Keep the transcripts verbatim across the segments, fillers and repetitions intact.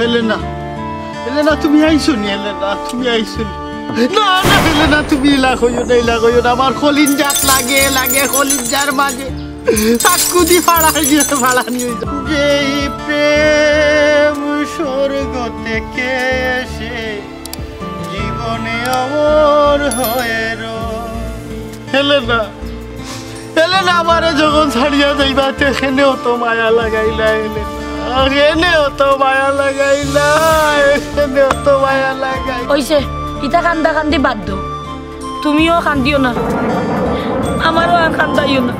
Elena, Elena, তুমি আইছো নি? এলেনা, তুমি আইছো নি? না, না, এলেনা, তুমি ইলা কইও না, ইলা কইও না। আমার কলিজাত লাগে, লাগে কলিজার মাঝে। চাক্কু দি ফাড়াই দিয়ে ফাড়ানি হইছে। যেই প্রেম স্বর্গ থেকে এসে জীবনে অমর হয়ে রয়। এলেনা, এলেনা, আমারে যখন ছাড়িয়া যাইবা, তে কেনে অত মায়া লাগাইলা, এলেনা। কেনে অত মায়া লাগাইলা, কেনে অত মায়া লাগাই। অইছে, ইতা কান্দা কান্দি বাদ দেও। তুমিও কান্দিও না, আমারও আর কান্দাইও না।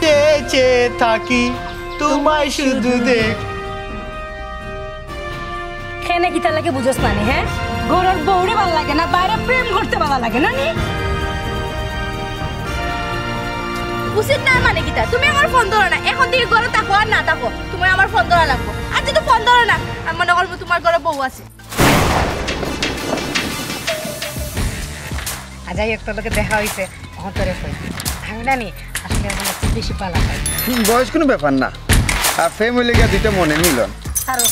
চেয়ে চেয়ে থাকি তোমায় শুধু দেখ। কেনে কিতার লাগি বুঝোস না নি, হ্যাঁ? ঘরর বউরে ভালা লাগে না, বাইরে প্রেম করতে ভালা লাগে না নি? উচিত না মানে কিতা? তুমি আমার ফোন ধরো না, এখন থাকি ঘরো থাকো আর না থাকো, তুমি আমার ফোন ধরা লাগবো। আর যদি ফোন ধরো না, আমি মনে করবো তোমার ঘরো বউ আছে। আ, যাই হোক, তোর লগে দেখা হইছে, অখন তোরে কই। আমি না নি, আসলে অখন খুব বেশি পালা পাই। হুম, বয়স কোনো ব্যাপার না। আর প্রেম হইলে গিয়া দুইটা মনের মিলন। আরো।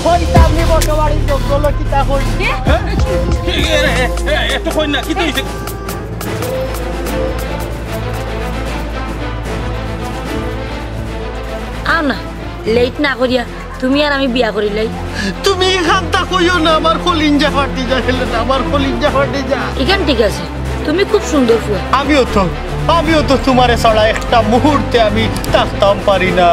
কইতাম নি বটে বাড়ির জঙ্গল কিতা কই? কে? হ্যাঁ? এ, এ, এ, এ, একটু কই না, কিতা হইছে? আও না, লেট না করিয়া তুমি আর আমি বিয়া করিলাই। তুমি ইখানতা কইও না, আমার কলিজা ফাটি যায়, এলেনা, আমার কলিজা ফাটি যায়। ইখান ঠিক আছে, তুমি খুব সুন্দর ফুয়া। আমিও তো, আমিও তো তোমারে ছাড়া একটা মুহূর্তে আমি থাকতাম পারি না।